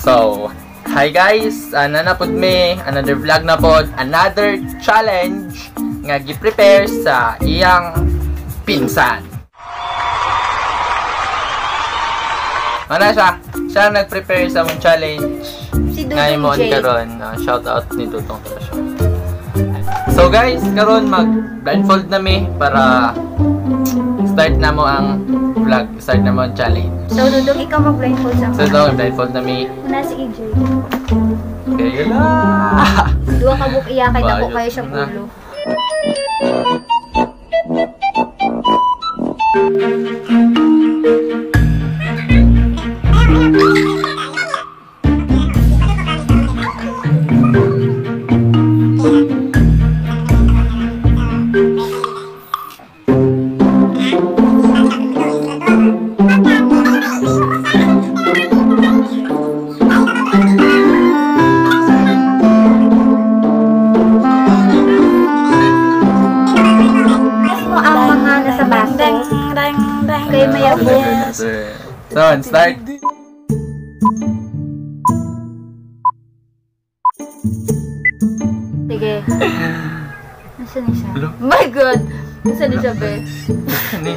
So, hi guys! Ana na pod mi, another vlog na pod, another challenge nga gi-prepare sa iyang pinsan. Ano siya? Siya ang nag-prepare sa mong challenge. Si Ngayon Dudong mo J. karon, shout out ni Dudong tala siya. So guys, karon mag blindfold na mi para start na mo ang vlog, start na mo ang challenge. So Dudong, ikaw mag-blindfold sa So Dudong, blindfold na mi. Una si EJ. Okay, yun na. Duha ka buok iya kay dako Bayot kayo siya na. Ulo. Kay mayabo. So, start. Sige. Nasaan na siya? My God! Nasaan na siya, be? Ano?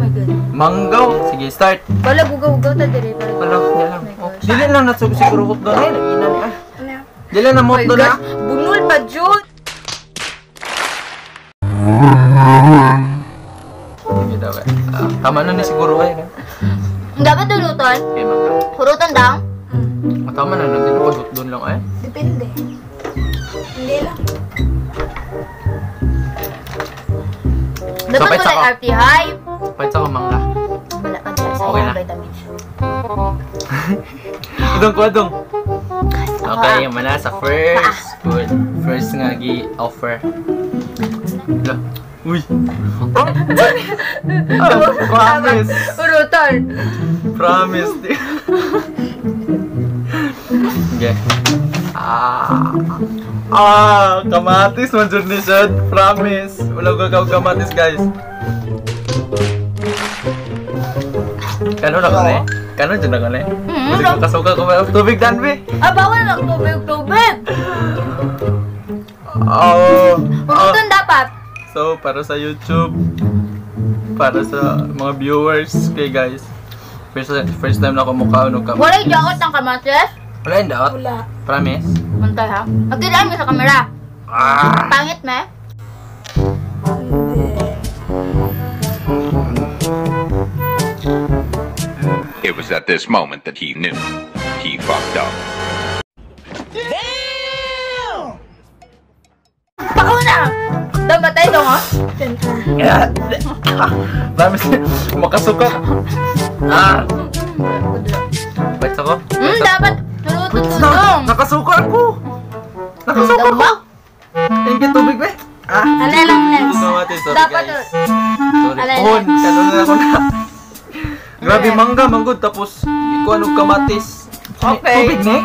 My God. Manggaw! Sige, start. Wala, gugaw-gugaw ta dire. Wala, hindi lang. Oh, dili lang na siguro hot doon. Dili na mo doon na. Bunol pa, Jud! Tama na ni siguro ay. Dapat duluton? Okay, mangga. Hurutan daw? Tama na, nandito pa doon lang ay. Depende. Hindi lang. Dapat so, wala RT high. Pwede sa mangga. Wala pa dyan. Okay na. Vitamins. Adong ko, adong. Okay, yung mana sa first food. First nga gi-offer. Hala. Uy! Oh! Promise! Urutan! Promise! Okay. Ah! Kamatis man jud ni siya. Promise! Wala ko kamatis, guys. Kano na kani? Kano jud na kani? Kasi kasuka ko tubig dan be. Ah, bawal lang tubig, tubig. Oh. Urutan dapat. So, para sa YouTube, para sa mga viewers, okay guys. First time na ako mukha ano kamatis. Wala'y daot ng kamatis? Wala yung daot? Wala. Promise? Bantay ha? Magkilaan mo sa camera. Ah! Pangit me? It was at this moment that he knew. He fucked up. Damn! Pakuna! Damatay dong, oh? Promise, makasuka. Ah! Bites ako? Dapat tulutong. Nakasuka ako! Nakasuka ako! Thank you, tubig, be! Ah! Ano lang next? Sorry, dapat guys. Sorry. Pohon, kano na ako na. Grabe, mangga, manggod. Tapos, ikuha ng kamatis. Okay. Tubig, ne?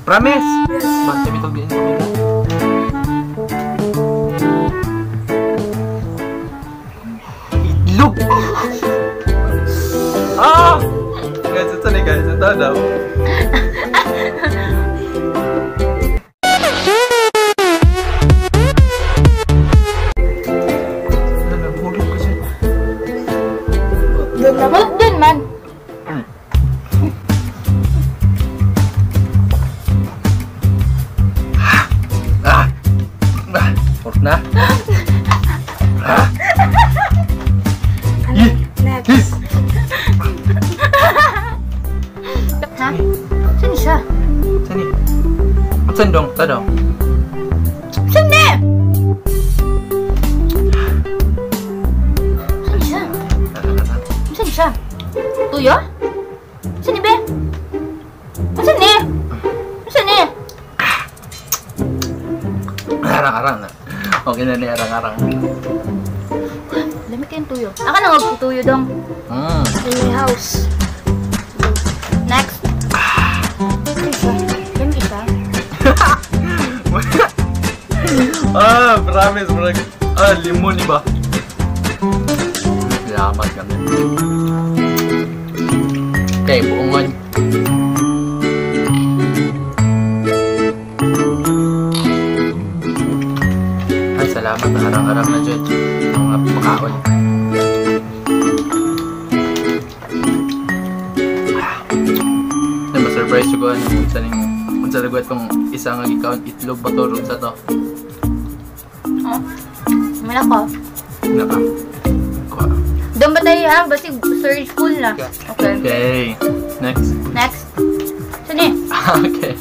Promise! Ba, sabi tubig. Itlog! Ah! Guys, ito ni guys. Ito daw. Nahulog ko siya. Huwag dun man. Ah! Ah! Port na. Ah! Next. Ha? Saan siya? Saan eh? Saan dong? Saan dong? Saan eh? Saan siya? Saan siya? Tuyo? Saan eh be? Saan eh? Saan eh? Arang-arang na. Okay na ni arang-arang. Lamig kayong tuyo. Ako na magtutuyo dong. In my house. Next. Lamig isa. Ah, promise, bro. Ah, limon iba. Salamat kami. Okay, buongon. Salamat, arang-arang na dyan. Mga pakaon. Ano ba, surprise ko ano, kung sa lagot kung isa nga gikaon, itlog ba to, sa to? Oh. Wala ko. Naka. Kuha. Doon ba tayo ha? Basig surge full na. Okay. Okay. Next. Next. Saan eh? Okay.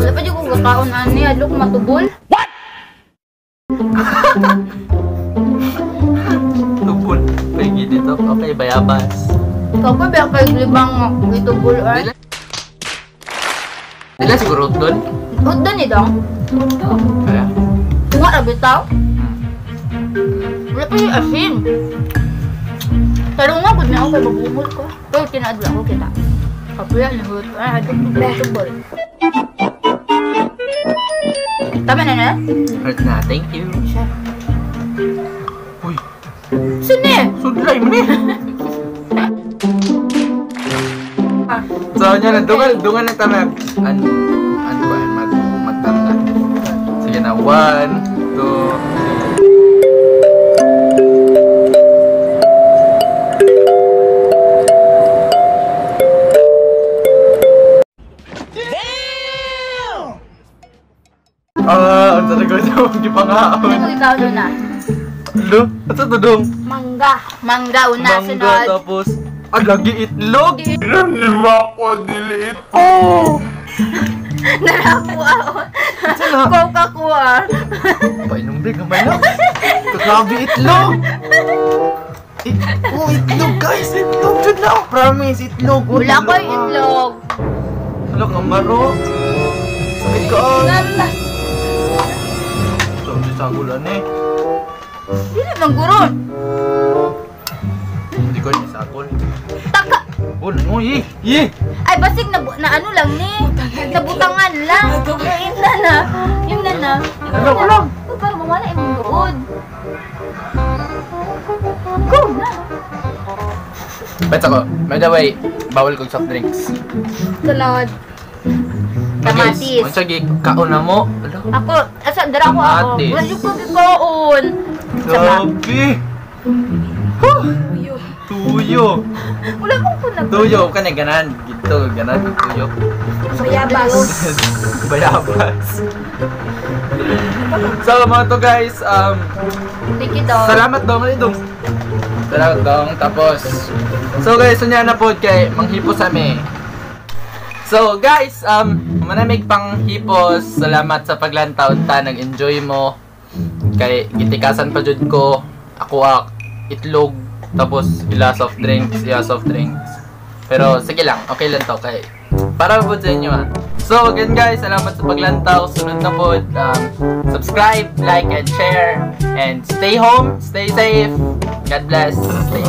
Wala pa dyan kung kakaon ani. Adlok matubol. What? Tubol. Pwede dito. Okay, bayabas. Ikaw pa ba kayo libang itubol ay? Dila siguro doon? Doon eh dong. Kaya? Tunga ra bitaw. Wala pa yung asin. Pero nga, good na ako kay mabungol ko. Pero tinaadla ko kita. Kapuya, nahulot ko. Ay, tubol. Tama na na? Hurt na, thank you. Siya. Uy. Sine! Sudlay mo ni! So, niya na, dungal na tama. Ano ba, magtangga. Sige na, 1, 2, 3. Ah, ang talaga niya magkipangaon. Ano ikaw na? Ano? At sa tudong? Mangga. Mangga una, mangga, sunod. Tapos, lagi itlog! Narakuha ako. Saan na? Coca-Cola. Painom din, gamay na. Grabe itlog! Oh, itlog guys! Itlog dyan na! Promise, itlog! Oh, Wala ko yung itlog. Wala kang maro. Sakit ka ah. Nala. Sabi sa gulan eh. Dili man guron. Hindi ko yung sagol. Taka. Oh, no, eh. Eh! Ay, basig na, na ano lang ni. Nabutangan lang. Yun na na. Yun na na. Ano, ulam? Oh, parang mawala imong luod. Go na. Ba't ako? By the way, bawal kong soft drinks. Sunod. Kamatis. Guys, unsa kaon na mo? Ala. Ako, asa dara ko ako. Kamatis. Wala yung pagkikaon. Saba. Grabe. Huh. Tuyo. Wala kong kunag. Tuyo ka na ganan. Gito, ganan tuyo. Bayabas. Bayabas. So mga to guys, Thank you, dog. Salamat dong, ano dong? Salamat dong. Tapos, so guys, unya na po kay manghipos ami. So guys, manamig pang hipos. Salamat sa paglantaw ta, nag-enjoy mo. Kay gitikasan pa jud ko. Ako itlog, tapos ila soft drinks, ila soft drinks. Pero sige lang, okay lang to kay para po sa inyo ah. So again guys, salamat sa paglantaw. Sunod na po, subscribe, like, and share. And stay home, stay safe. God bless. Stay.